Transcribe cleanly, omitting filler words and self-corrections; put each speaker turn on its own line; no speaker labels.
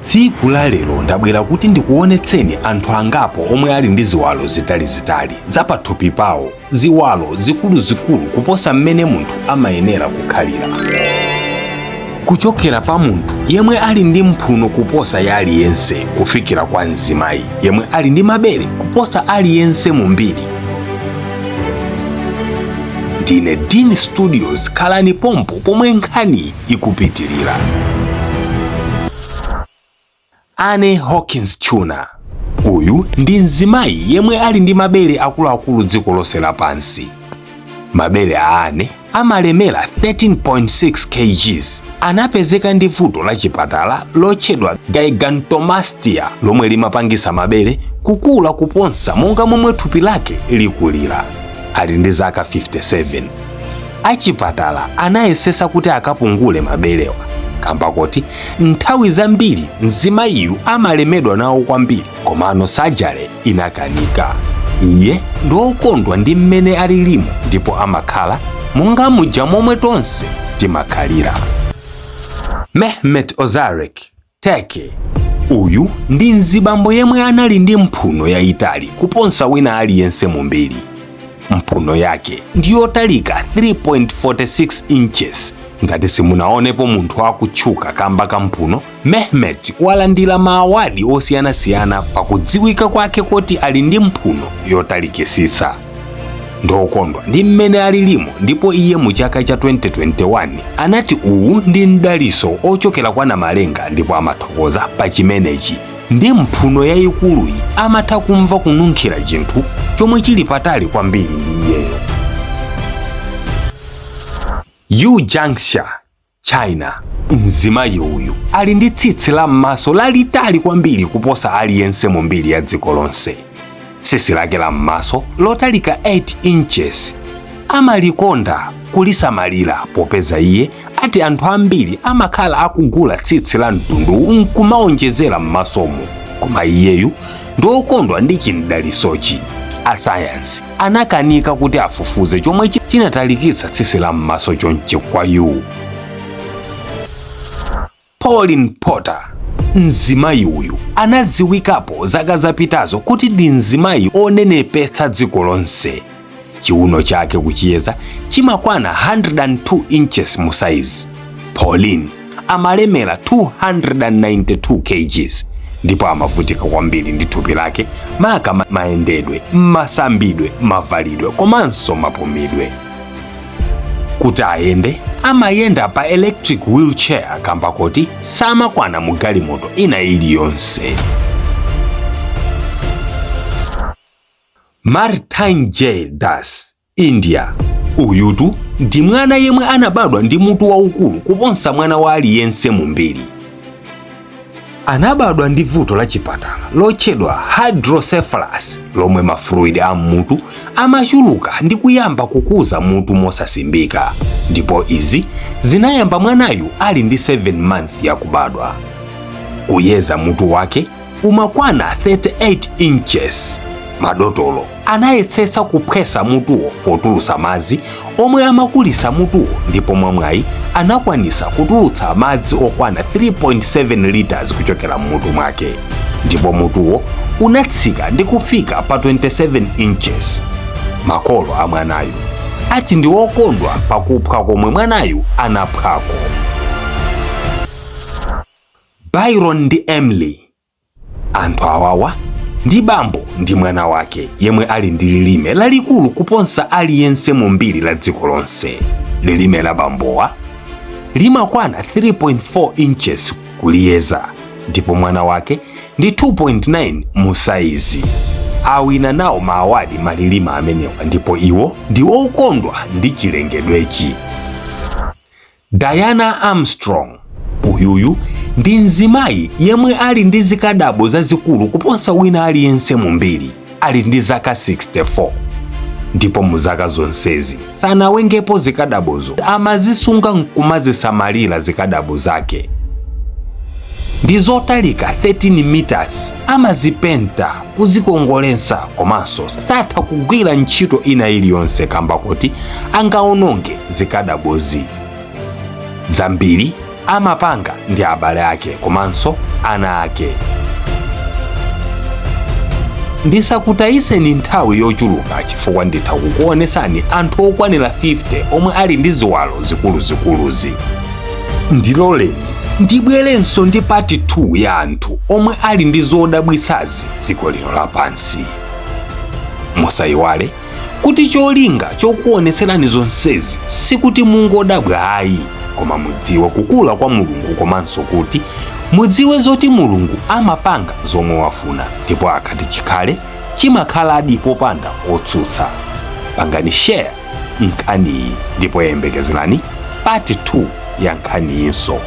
Tsiku la lero ndabwera kuti ndikuonetseni anthu angapo omwe ali ndi ziwalo zitalizitali zapathupi pawo, ziwalo zikuluzikulu kuposa mmene munthu amayenera kukhalira. Kuchokera pa munthu yemwe ali ndi mphuno kuposa ya aliyense kufikira kwa mzimayi yemwe ali ndi mabere kuposa aliyense mu mbiri. Ndine Dean Studios, khalani pompo pomwe nkhani ikupitirira. Annie Hawkins Tuna uyu ndi mzimayi yemwe ali ndi mabere akuluakulu dziko lonse lapansi. Mabere a Annie amalemera 13.6 kgs. Anapezeka ndi vuto la chipatala lotchedwa gigantomastia lomwe limapangisa mabere kukula kuposa monga momwe thupi lake likulira. Ali ndi zaka 57. Achipatala anayesesa kuti akapungule maberewa kamba koti nthawi zambiri mzimayiyu amalemedwa nawo kwambiri, komano sajale inakanika. Iye ndi okondwa ndi mmene alilimo ndipo amakhala monga muja momwe tonse timakhalira. Mehmet Ozarek, Turkey. Uyu ndi mzibambo yemwe anali ndi mphuno yayitali kuposa wina aliyense mumbiri. Mphuno yake ndi yotalika 3.46 inches. Ngati simunaonepo munthu akutchuka kamba ka mphuno, Mehmet walandira ma award osiyanasiyana pakudziwika kwake kuti ali ndi mphuno yotalikisisa. Ndokondwa ndi mmene alilimo, ndipo iye mu chaka cha 2021 anati uwu ndi mdaliso ochokera kwa Namalenga ndipo amathokoza pa chimenechi. Ndi mphuno yayikuluyi amatha kumva kununkhira chinthu chomwe chili patali kwambiri ndi iyeyo. Yu Jiansha, China. Mzimayi uyu ali ndi tsitsi la m'maso lalitali kwambiri kuposa aliyense mu mbiri ya dziko lonse. Tsitsi lake la m'maso lotalika 8 inches amalikonda kulisamalira, popeza iye ati anthu ambiri amakhala akugula tsitsi la mtundu nkumaonjezera m'masomo, koma iyeyu ndi okondwa ndi chimdalisochi. Asayansi anakanika kuti afufuze chomwe chinatalikitsa tsitsi la m'maso chonchi kwa Yu. Pauline Porter. Mzimayi uyu anadziwikapo zaka zapitazo kuti ndi mzimayi onenepetsa dziko lonse. Chiuno chake kuchiyeza chimakwana 102 inches mu size. Pauline amalemera 292 kgs ndipo amavutika kwambiri ndi thupi lake, maka mayendedwe, masambidwe, mavalidwe komanso mapumidwe. Kuti ayende amayenda pa electric wheelchair kamba koti samakwana mu galimoto ina iliyonse. Martin J Das, India. Uyutu ndi mwana yemwe anabadwa ndi mutu waukulu kuposa mwana wa aliyense mu mbiri. Anabadwa ndi vuto la chipatala lotchedwa hydrocephalus, lomwe ma fluid a mmutu amachuluka ndi kuyamba kukuza mutu mosasimbika, ndipo izi zinayamba mwanayu ali ndi 7 month yakubadwa. Kuyeza mutu wake umakwana 38 inches. Madotolo anayetsetsa kuphwesa mutuwo potulutsa madzi omwe amakulisa mutuwo, ndipo mwamwayi anakwanisa kutulutsa madzi okwana 3.7 liters kuchokera mmutu mwake, ndipo mutuwo unatsika ndi kufika pa 27 inches. Makolo a mwanayu ati ndi wokondwa pakuphwa komwe mwanayu anaphwako. Byron ndi Emily. Anthu awawa ndi bambo ndi mwana wake yemwe ali ndi lilime lalikulu kuposa aliyense mu mbiri la dziko lonse. Lilime la bambowa limakwana 3.4 inches kuliyeza, ndipo mwana wake ndi 2.9 mu size. Awina nawo ma award malilime amenewa, ndipo iwo ndi okondwa ndi chilengedwechi. Diana Armstrong. Uyuyu ndi mzimayi yemwe ali ndi zikadabo zazikulu kuposa wina aliyense mu mbiri. Ali ndi zaka 64, ndipo mu zaka zonsezi sanawengepo zikadabozo, amazisunga nkumazisamalira. Zikadabo zake ndi zotalika 13 meters, amazipenta, kuzikongoletsa, komanso satha kugwira ntchito ina iliyonse kamba kuti angaononge zikadabozi. Zambiri Amapanga ndi abale ake komanso ana ake. Ndisakutayiseni nthawi yochuluka chifukwa nditha kukuonesani anthu okwanira 50 omwe ali ndi ziwalo zikuluzikuluzi. Ndiloleni ndibwerenso ndi part 2 ya anthu omwe ali ndi zodabwitsazi dziko lino lapansi. Musayiwale kuti cholinga chokuonetserani zonsezi sikuti mungodabwa ayi, koma mudziwe kukula kwa Mulungu komanso kuti mudziwe zoti Mulungu amapanga zomwe wafuna ndipo akati chikhale chimakhaladi popanda otsutsa. Pangani share nkhaniyi ndipo yembekezerani part 2 ya nkhaniyinso.